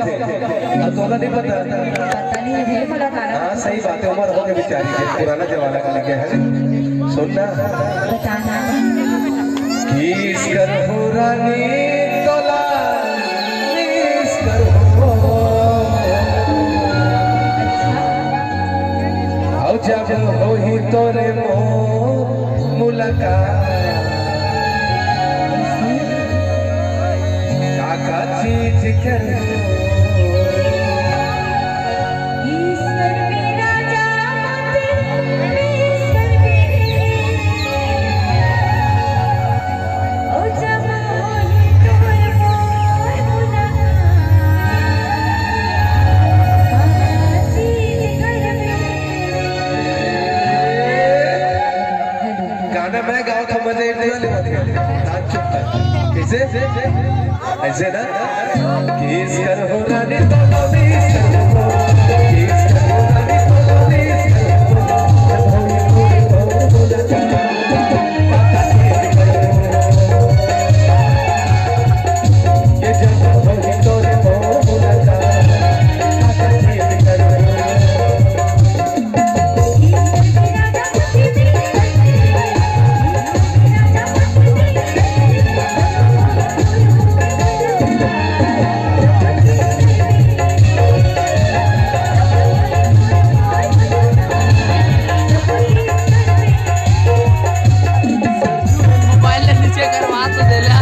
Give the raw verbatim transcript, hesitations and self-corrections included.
होथे। अब तोला नहीं पता। पता नहीं है, भले मुलाकात। हाँ, सही बात है, उम्र हो गई बेचारी के, पुराना जमाना के लगे है। सुन ना। बताना। किस कर हो रानी तोला, किस कर हो। अच्छा। अउ जब होही तोरे मोर मुलाकात, का का चीज कर ईश्वर मेरा जामत, ईश्वर मेरे। ओ जब होई तोर मोर मुलाकात, का का चीज कर गाना मैं गाओ तो मजा एक दूसरे ले। कइसे? ऐसे ना? किस कर हो रानी तो लव, किस कर हो, किस कर हो रानी तो लव, किस कर हो। ये जब होई तोरे मोर मुलाकात, मोबाइल ले नीचे करवा तो दे ला।